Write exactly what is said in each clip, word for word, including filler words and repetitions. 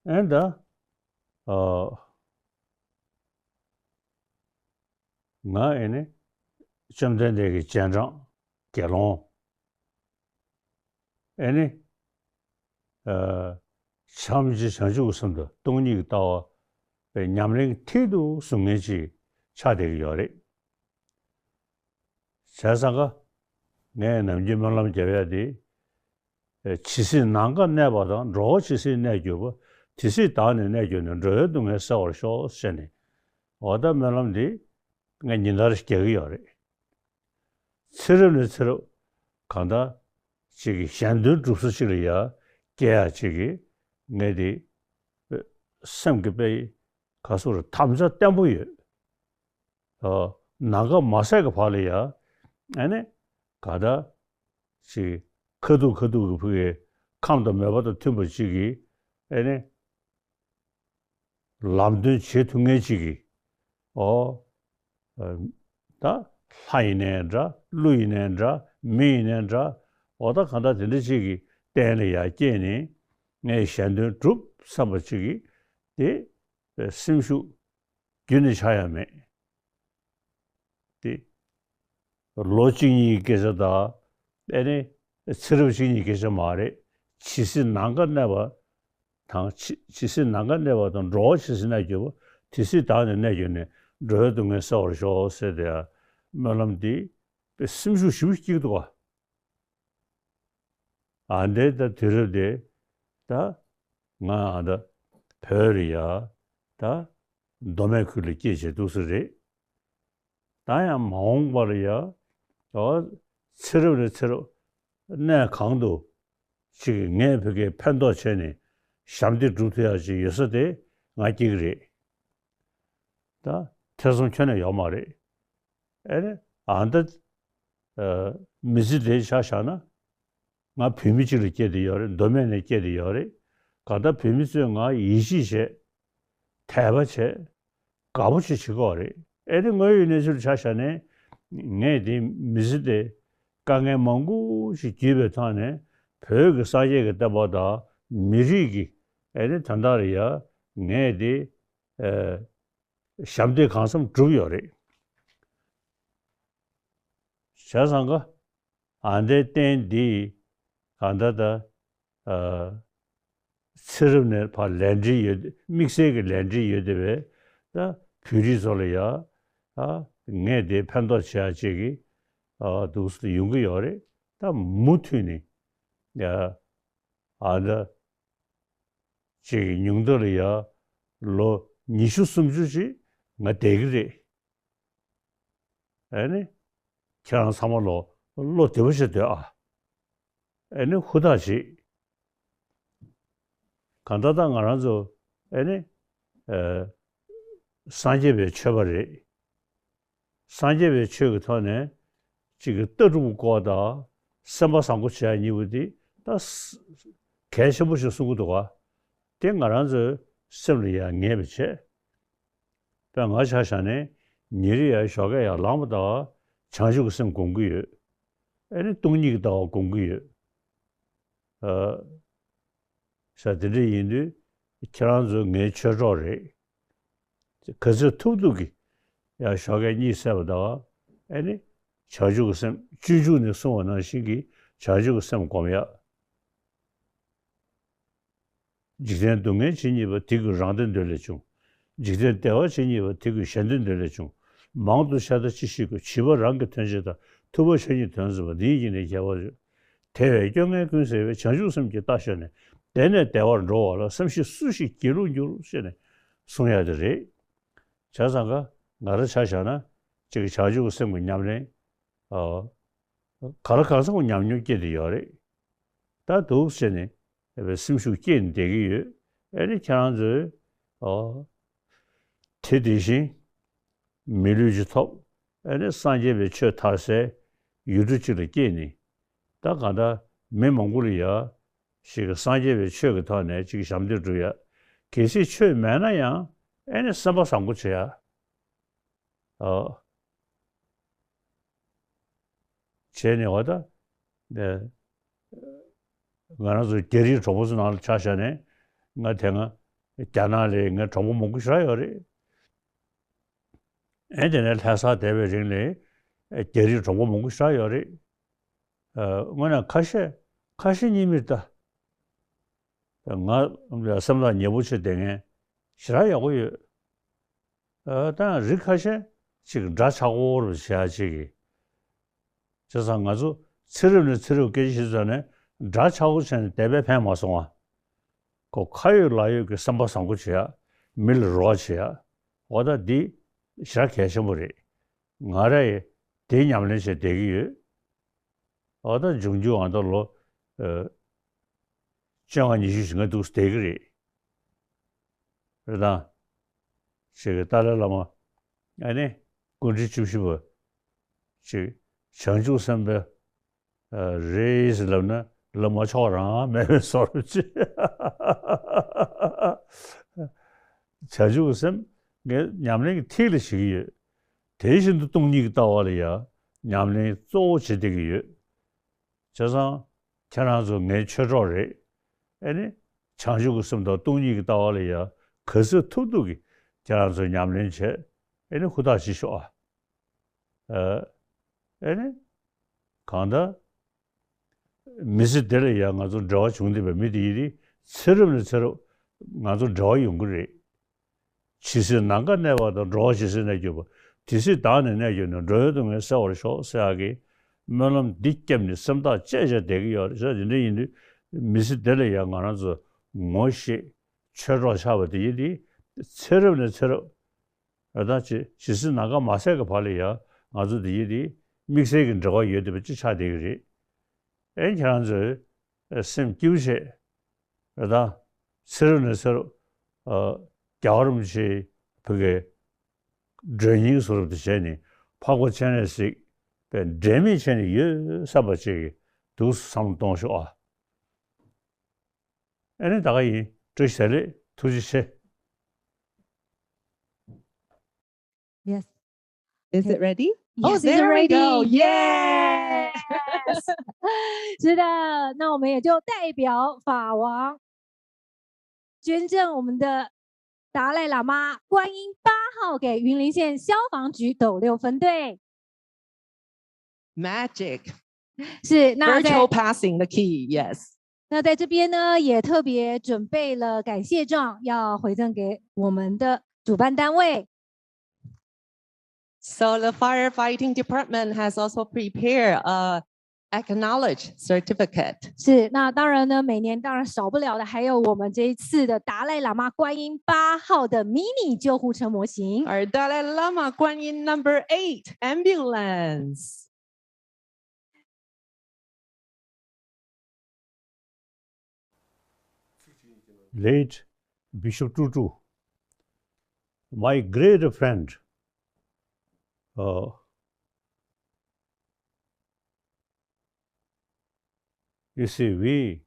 ཨེ་ད། ཨ། ང་ཨེ་ནི། བཅོམ་ལྡན་འདས་ཀྱི་རྗེས་འབྲང་དགེ་སློང་། ཨེ་ནི། ཨ། ཕྱམ་གཅིག་བྱང་ཆུབ་ཀྱི་སེམས་དང་སྟོང་ཉིད་ཀྱི་ལྟ་བ་པའི་ཉམས་ལེན་མཐིལ་དུ་བཟུང་མཁན་ཅིག་ཆགས་བསྡད་ཀྱི་ཡོད་རེད། བྱས་ཙང་ཀ། ངས་ནམ་རྒྱུན་སྨོན་ལམ་རྒྱབ་ཡ་དེ། ཇི་སྲིད་ནམ་མཁའ་གནས་པ་དང་། འགྲོ་བ་ཇི་སྲིད་གནས་གྱུར་པ། དེ་སྲིད་བདག་ནི་གནས་གྱུར་ནས། འགྲོ་བའི་སྡུག་བསྔལ་སེལ་བར་ཤོག་ཟེར་ནས། འོ་ད་སྨོན་ལམ་འདི་ངས་ཉིན་ལྟར་རྒྱག་གི་ཡོད་རེད། ཚེ་རབས་ནས་ཚེ་རབས་གང་ལྟར་ཅིག་གི་གཞན་དོན་སྒྲུབ་ས་ཅིག་ལ་ཡ་སྐྱེ་ཡ་ཅིག་གི་ངས་དེ་སེམས་ཀྱི་དཔེ་ག་ཟེར་དམ་བཅའ་བརྟན་པོ་ཡོད། ཨ། ནམ་མཁའ་མ་ཟད་ཀྱི་བར་ལ་ཡ། ཨ་ནི། ག་ད། ཅིག་ཁ་ཐུག་ཁ་ཐུག་གི་ཕུག་གི་ཁམས་དང་མོས་པ་དང་མཐུན་པ་ཅིག་གིས། ཨ་ནི། ལམ་སྟོན་བྱེད་ཐུབ་མཁན་ཅིག་གིས། ཨོ། ཨ། ད་ལྷ་ཡིན་ནའི་འདྲ། ཀླུ་ཡིན་ནའི་འདྲ། མི་ཡིན་ནའི་འདྲ། ཨོ་ད་གང་ལྟར་དེ་འདྲ་ཅིག་གི་རྟེན་ལ་ཡ་སྐྱེས་ནས་ངས་གཞན་དོན་སྒྲུབ་བསམ་པ་ཅིག་གིས། དེ་སེམས་ཤུགས་རྒྱུན་ནས་ཆག་ཡ་མེད། དེ། ལོ་གཅིག་གཉིས་ཀྱི་སྐད་ཆ་དང་། ཨེ་ནི། ཚེ་རབས་གཅིག་གཉིས་ཀྱི་སྐད་ཆ་མ་རེད། ཇི་སྲིད་ནམ་མཁའ་གནས་པ་དང་། ཇི་ཇི་སྲིད་ནམ་མཁའ་གནས་པ་དང་། འགྲོ་བ་ཇི་སྲིད་གནས་གྱུར་པ། དེ་སྲིད་བདག་ནི་གནས་གྱུར་ནས། འགྲོ་བའི་སྡུག་བསྔལ་སེལ་བར་ཤོག་ཟེར་ཏེ་ཡ། སྨོན་ལམ་འདི་དཔེ་སེམས་ཤུགས་ཞེ་པོ་སྐྱེ་གི་འདུག་ག། ཨ་འདྲའི་ད་དུས་རབས་དེ། ད་ང་ཨ་ད་བོད་རེད་ཡ། ད་མདོ་སྨད་ཁུལ་ལ་སྐྱེས་བྱས་འདུག་ས་རེད། ད་ཡང་མ་འོངས་པ་ལ་ཡ། ཨོ། ཚེ་རབས་ནས་ཚེ་རབས་གནས་གང་དུ་ཅིག་ངས་ཕ་གིར་ཕན་ཐོགས་བྱས་ནས་ཞབས་འདེགས་སྒྲུབ་ཐུབ་ཡ་ཅིག་ཡོད་ས་དེ་ང་སྐྱེ་གི་རེད། ད་ཐེ་ཚོམ་ཁྱོན་ནས་ཡོད་མ་རེད། ཨེ་རེད། ཨ་ད། ཨ། མི་ཚེ་འདི་ཆ་བཞག་ན། ང་བོད་མི་གཅིག་ལ་སྐྱེས་བསྡད་ཡོད་རེད། མདོ་སྨད་ནས་སྐྱེས་བསྡད་ཡོད་རེད། གང་ལྟར་བོད་མི་ཚོས་ང་ཡིད་ཆེས་བྱས། དད་པ་བྱས། དགའ་པོ་ཅིག་བྱེད་ཀྱི་ཡོད་རེད། ཨེ་རེད། དངོས་ཡོད་གནས་ཚུལ་ཆ་བཞག་ནས། ངས་དེ་མི་ཚེ་དེ་དཀའ་ངལ་མང་པོ་ཞིག་བརྒྱུད་པའི་ཐོག་ནས། བོད་ཀྱི་སངས་རྒྱས་ཀྱི་བསྟན་པ་དང་མི་རིགས་ཀྱི། ཨེ་རེད། དོན་དག་ལ་ཡ་ངས་དེ། ཨ། ཞབས་འདེགས་གང་འཚམ་བསྒྲུབས་ཡོད་རེད། བྱས་ཙང་ཀ། ཨ་འདྲའི་རྟེན་འདི་གང་ལྟར་ད། ཨ། ཚེ་རབས་ནས་ཕར་ལས་འབྲེལ་ཡོད། དམིགས་བསལ་གྱི་ལས་འབྲེལ་ཡོད་བསྡད་པའི་ད་བོད་རིགས་ཚོ་ལ་ཡ། ཨ། ངས་དེ་ཕན་ཐོགས་བྱེད་ཡ་ཅིག་གི། ཨ། འདུག་སེ་ཡོང་གི་ཡོད་རེད། ད་མུ་མཐུད་ནས་ཡ། ཨ། ད་ཅིག་ཉུང་མཐའ་ལ་ཡ་ལོ་ཉི་ཤུ་སུམ་ཅུ་ཅིག་ང་བསྡད་ཀྱི་རེད། ཨེ་ནི། ཁྱེད་རང་ཚང་མ་ལོ་བློ་བདེ་པོ་བྱས་སྡོད་ཨ། ཨེ་ནི་ཧུར་ཐག་བྱེད། གང་ལྟར་ད་ང་རང་ཚོ། ཨེ་ནི། ཨ། སངས་རྒྱས་པའི་ཆོས་པ་རེད། སངས་རྒྱས་པའི་ཆོས་ཀྱི་ཐོག་ནས་ཅིག་གི་ལྟ་གྲུབ་སྐོར་དང་སེམས་པ་བཟང་པོ་བྱེད་ཡ་གཉིས་པོ་འདི་ད་ས་གལ་ཆེན་པོ་ཞིག་གསུང་གི་འདུག་ག། དེ་ང་རང་ཚོའི་སེམས་ལ་ཡ་ངེས་པ་བྱས། དཔེར་ང་ཆ་བཞག་ནས་ཉིན་རེ་ཡ་ཞོགས་ཀས་ཡར་ལངས་པ་དང་བྱང་ཆུབ་ཀྱི་སེམས་སྒོམ་གྱི་ཡོད། ཨེ་ནི་སྟོང་ཉིད་ཀྱི་ལྟ་བ་སྒོམ་གྱི་ཡོད། ཨ། ས་དེ་འདྲ་ཡིན་དུས་ཁྱེད་རང་ཚོ་ངའི་ཆོས་གྲོགས་རེད། ག་ཚོད་ཐུབ་ཐུབ་ཀྱིས་ཡང་ཞོགས་ཀས་གཉིད་སད་པ་དང་། ཨེ་ནི། བྱང་ཆུབ་ཀྱི་སེམས། སྤྱོད་འཇུག་ནས་གསུངས་པ་ནང་བཞིན་གྱི་བྱང་ཆུབ་ཀྱི་སེམས་སྒོམ་ཡ། འཇིག་རྟེན་སྡུག་བསྔལ་ཇི་སྙེད་པ། དེ་ཀུན་རང་བདེ་འདོད་ལས་བྱུང་། འཇིག་རྟེན་བདེ་བ་ཇི་སྙེད་པ། དེ་ཀུན་གཞན་བདེ་འདོད་ལས་བྱུང་། མང་དུ་བཤད་ལྟ་ཅི་ཞིག་དགོས། བྱིས་པ་རང་གི་དོན་བྱེད་དང་། ཐུབ་པ་ཆོས་ཉིད་དོན་གཟིགས་པ། འདི་ཉིད་ཀྱིས་ནི་ཁྱད་པར་ཆེ། དེ་བས་སྐྱོ་ངལ་ཀུན་སེལ་བའི། བྱང་ཆུབ་སེམས་ཀྱི་རྟ་ཞོན་ནས། དེ་ནས་བདེ་བར་འགྲོ་བ་ལ། བསམ་ཤེས་སུ་ཞིག་སྒྱིད་ལུག་འགྱུར། ཞེས་ནས་གསུང་ཡ་དེ་རེད། བྱས་ཙང་ཀ་ང་རང་ཆ་བཞག་ན་ཅིག་བྱང་ཆུབ་ཀྱི་སེམས་ཀྱི་ཉམས་ལེན། ཨ། ག་ལ་གང་འཚམ་ཉམས་མྱོང་སྐྱེས་བསྡད་ཡོད་རེད། ད་འདུག་བྱས་ནས་སེམས་ཤུགས་སྐྱེས་ནས་བསྡད་ཀྱི་ཡོད། ཨེ་ནི་ཁྱེད་རང་ཚོས། ཨ། དེ་དེ་བཞིན་མི་ལུས་ཅིག་ཐོབ། ཨེ་ནི་སངས་རྒྱས་པའི་ཆོས་དར་སའི་ཡུལ་གྲུ་ཅིག་ལ་སྐྱེས་ནས། ད་གང་ལྟར་མི་མང་པོ་ལ་ཡ་ཞིག་གི་སངས་རྒྱས་པའི་ཆོས་ཀྱི་ཐོག་ནས་ཅིག་ཞབས་འདེགས་སྒྲུབ་ཡ། གལ་སྲིད་ཆོས་མེད་ན་ཡང་ཨེ་ནི་སེམས་པ་བཟང་པོ་བྱེད་ཡ། ཨ། བྱས་ནས་འོ་ད། ང་རང་ཚོ་རྒྱ་རིགས་གྲོགས་པོ་ཚོ་ནང་ལ་ཆ་བཞག་ནས། ང་དེ་སྔ་ རྒྱ་ནག་ལ་ངའི་གྲོགས་པོ་མང་པོ་ཞེ་དྲག་ཡོད་རེད། ཨེ་དེ་ནས་ལྷ་སར་བསྡད་པའི་རིང་ལ་རྒྱ་རིགས་གྲོགས་པོ་མང་པོ་ཞེ་དྲག་ཡོད་རེད། ཨ་དངོས་གནས་ཁ་ཤས་ཁ་ཞེ་གཉིས་མེད་ད། ང་སེམས་ཐག་ཉེ་པོ་བྱས་བསྡད་མཁན་ཞེ་དྲག་ཡག་པོ་ཡོད། ཨ་ད་རིགས་ཁ་ཤས་ཅིག་འདྲ་ཆགས་པོ་རུ་བྱེད་ཡ་ཅིག་གིས། བྱས་ཙང་ང་ཚོ་ཚེ་རབས་ནས་ཚེ་རབས་སྐད་ཆ་བཤད་ཙང་ནས་འདྲ་ཆགས་པོ་བྱས་ནས་བསྡད་པས་ཕན་མ་སོང་བ། ཁོ་ཁ་ཡོད་ལག་ཡོད་ཀྱི་བསམ་པ་བཟང་པོ་བྱེད་ཡ། མི་ལ་རོགས་བྱེད་ཡ། འོ་ད་འདི་ཞེ་དྲག་གལ་ཆེན་པོ་རེད། ང་ར་ཡི་དེ་ཉམས་ལེན་བྱས་བསྡད་ཀྱི་ཡོད། འོ་ད་འབྱུང་འགྱུར་ཨ་ད་ལོ་ཨ་བཅོ་ལྔ་ཉི་ཤུ་ཞིག་ང་འདུག་བསྡད་ཀྱི་རེད། རེད་དང་། ཅིག་གི་ཏཱ་ལའི་བླ་མ་ཨ་ནི་སྐུ་ཕྲེང་བཅུ་བཞི་པ་ཅིག་བྱང་ཆུབ་སེམས་དཔའ་རེད་ཟེར་ལབ་ན་ལབ་མ་ཆོག་རང་མེད་པའི་བཟོ་འདྲ་ཅིག་བྱང་ཆུབ་ཀྱི་སེམས་ངས་ཉམས་ལེན་གྱི་ཐིག་ལེ་བྱེད་ཀྱི་ཡོད། དེ་བཞིན་དུ་སྟོང་ཉིད་ཀྱི་ལྟ་བ་ལ་ཡང་ཉམས་ལེན་གཙོ་བོ་བྱེད་བསྡད་ཀྱི་ཡོད། བྱས་ཙང་ཁྱེད་རང་ཚོ་ངའི་ཆོས་གྲོགས་རེད། ཨེ་ནི་བྱང་ཆུབ་ཀྱི་སེམས་དང་སྟོང་ཉིད་ཀྱི་ལྟ་བ་ལ་ཡང་ག་ཚོད་ཐུབ་ཐུབ་ཀྱིས་ཁྱེད་རང་ཚོས་ཉམས་ལེན་བྱས། ཨེ་ནི་ཧུར་ཐག་བྱེད་ཤོག་ཨ། ཨ་ཨེ་ནི་གང་ལྟར་མི་ཚེ་འདི་ལ་ཡང་ང་ཚོ་འབྲེལ་བ་བྱུང་བསྡད་པའི་མི་དེ་ཡིན་དུས་ཚེ་རབས་ནས་ཚེ་རབས་ང་ཚོ་འབྲེལ་བ་ཡོང་གི་རེད། ཇི་སྲིད་ནམ་མཁའ་གནས་པ་དང་། འགྲོ་བ་ཇི་སྲིད་གནས་གྱུར་པ། དེ་སྲིད་བདག་ནི་གནས་གྱུར་ནས། འགྲོ་བའི་སྡུག་བསྔལ་སེལ་བར་ཤོག་ཟེར་ཡག་གི་སྨོན་ལམ་འདི་བརྒྱབ་ནས་སེམས་ཐག་བཅད་བྱས་བསྡད་ཀྱི་ཡོད་རེད། དེ་འདྲ་ཡིན་དུས་མི་ཚེ་འདི་ལ་ཡང་ང་རང་ཚོ་ངོ་ཤེས་ཆོས་གྲོགས་ཆགས་པ་དེ་ཡིན་དུས་ཚེ་རབས་ནས་ཚེ་རབས་ཨ་ད་ཅི་ཇི་སྲིད་ནམ་མཁའ་མ་ཟད་ཀྱི་བར་ལ་ཡང་ང་ཚོ་དེ་ཡིན་དུས་དམིགས་བསལ་གྱི་འབྲེལ་བ་ཡོད་བསྡད་པ་ཅིག་ཆགས་བསྡད་ཀྱི་རེད། ཨེ་ཁྱེད་རང་ཚོས་སེམས་སྐྱིད་པོ་བྱས། རེད་ད། ཚེ་རབས་ནས་ཚེ་རབས་ཨ་རྒྱལ་བ་རིན་པོ་ཆེའི་བུ་གའི་མགྲོན་གཉེར་བཟོ་འདྲ་དེ་བྱས་ནས་འཕགས་པ་སྤྱན་རས་གཟིགས་པའི་འབྲལ་མེད་བྱས་ནས་ཡོད་བསམ་པ་ཅིག་གི་འདུག་བསམ་བློ་གཏོང་ཤོག་ཨ། ཨེ་ནི་ད་ག་ཡིན། བཀྲ་ཤིས་བདེ་ལེགས། ཐུགས་རྗེ་ཆེ། Yes. Is it ready? Oh, yes, there we go. Yes. 是的，那我们也就代表法王捐赠我们的达赖喇嘛观音八号给云林县消防局斗六分队。Magic. 是，那在 Virtual passing the key, yes. 那在这边呢，也特别准备了感谢状，要回赠给我们的主办单位。So the firefighting department has also prepared a acknowledge certificate. 是，那当然呢，每年当然少不了的还有我们这一次的达赖喇嘛观音八号的迷你救护车模型。Our Dalai Lama Guanyin number eight ambulance. Late Bishop Tutu, my great friend, uh, you see, we,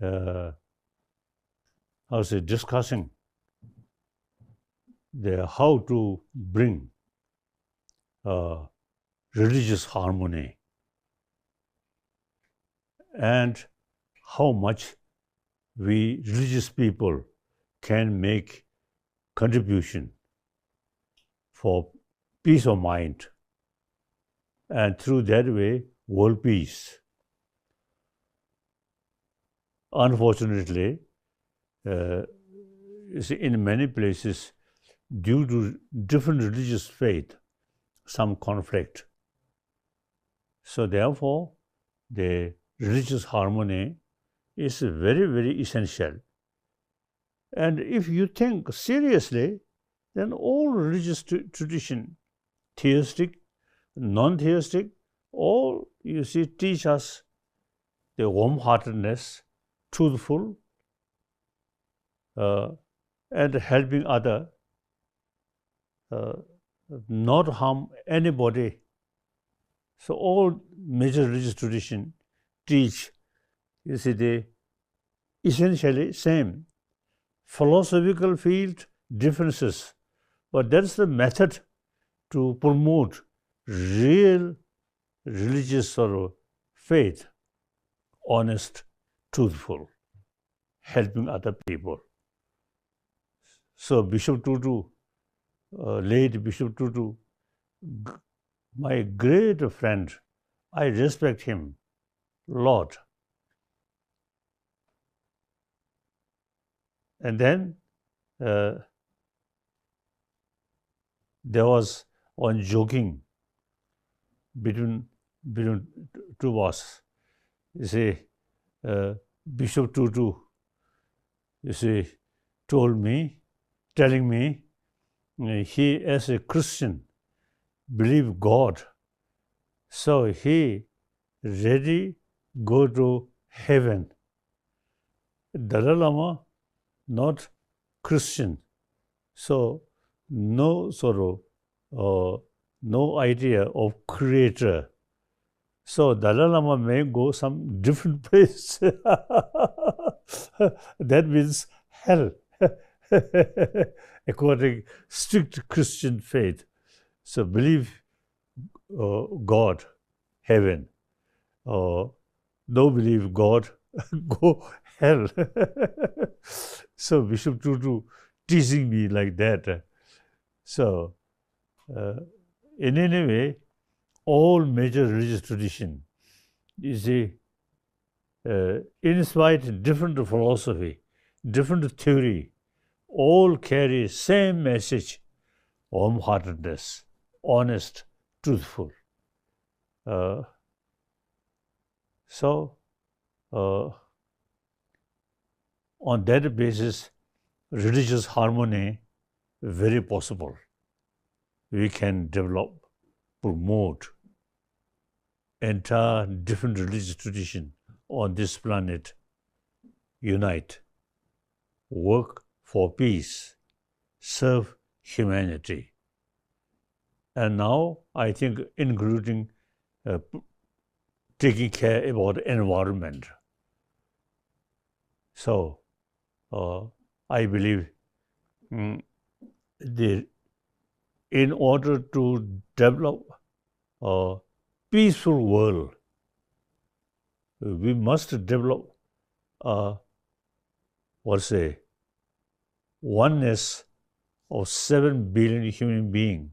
uh, I was discussing the how to bring uh, religious harmony and how much we religious people can make contribution for peace of mind and through that way world peace. Unfortunately, uh, you see, in many places, due to different religious faith, some conflict. So therefore, the religious harmony is very, very essential. And if you think seriously, then all religious tr- tradition, theistic, non-theistic, all, you see, teach us the warm-heartedness, truthful, uh, and helping other, uh, not harm anybody. So all major religious tradition teach, you see, the essentially same. Philosophical field differences, but that's the method to promote real religious sort of faith, honest, truthful, helping other people. So Bishop Tutu, uh, late Bishop Tutu, g- my great friend, I respect him a lot. And then uh, there was one joking between between two of us. You see, uh, Bishop Tutu, you see, told me, telling me, uh, he as a Christian believe God, so he ready go to heaven. Dalai Lama not Christian, so no sort of uh, no idea of creator. So Dalai Lama may go some different place. That means hell, according strict Christian faith. So believe uh, God, heaven. Uh, no believe God, go hell. So Bishop Tutu teasing me like that. So, uh, in any way, all major religious tradition, you see, uh, in spite different philosophy, different theory, all carry same message: warm-heartedness, honest, truthful. Uh, so, uh, on that basis, religious harmony very possible. We can develop, promote entire different religious tradition on this planet unite, work for peace, serve humanity. And now, I think, including uh, p- taking care about environment. So, uh, I believe mm, the in order to develop a peaceful world, we must develop a, what say, oneness of seven billion human beings.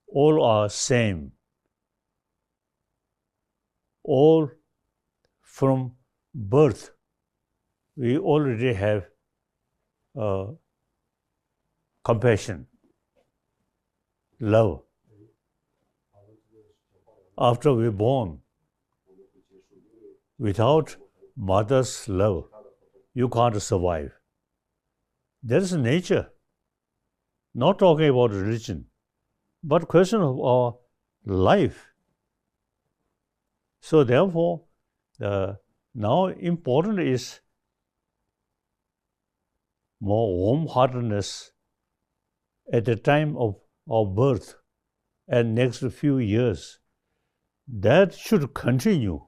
All are same. All from birth, we already have uh, compassion, love. After we born, without mother's love, you can't survive. That is nature. Not talking about religion, but question of our life. So therefore, uh, now important is more warm-heartedness at the time of our birth and next few years. That should continue.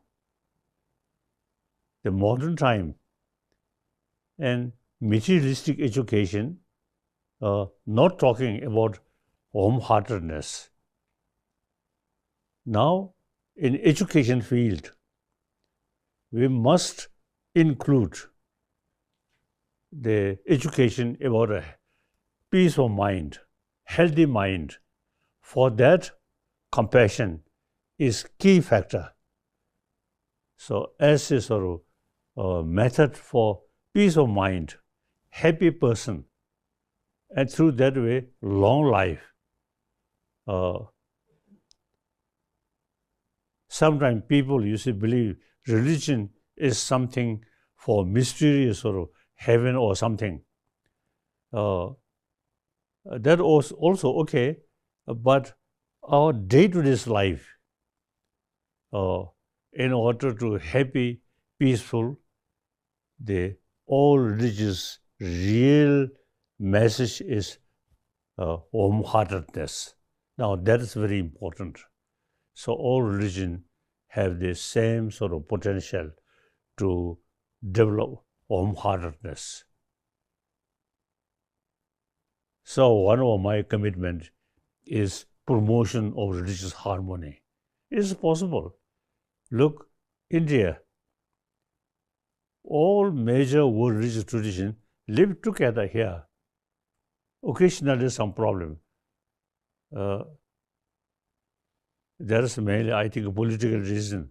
The modern time and materialistic education, uh, not talking about warm-heartedness. Now, in education field, we must include the education about a peace of mind, healthy mind. For that, compassion is key factor. So, as a sort of uh, method for peace of mind, happy person, and through that way, long life. Uh, sometimes people, you see, believe religion is something for mysterious or heaven or something. Uh, that was also okay, but our day-to-day life, uh, in order to happy, peaceful, the all religious real message is uh, warm-heartedness. Now that is very important. So all religion have the same sort of potential to develop warm-heartedness. So one of my commitment is promotion of religious harmony. It's possible. Look, India, all major world religious tradition live together here. occasionally some problem. Uh, there is mainly, I think, a political reason.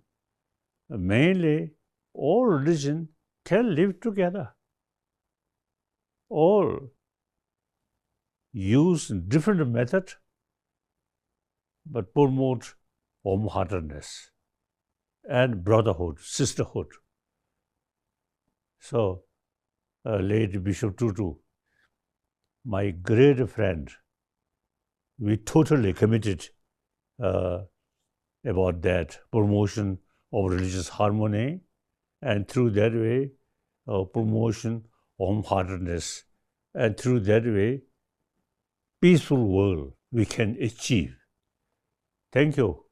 Mainly, all religion can live together. All use different method, but promote warm-heartedness and brotherhood, sisterhood. So, uh, late Bishop Tutu, my great friend, we totally committed uh, about that promotion of religious harmony, and through that way, uh, promotion of heartedness, and through that way, peaceful world we can achieve. Thank you.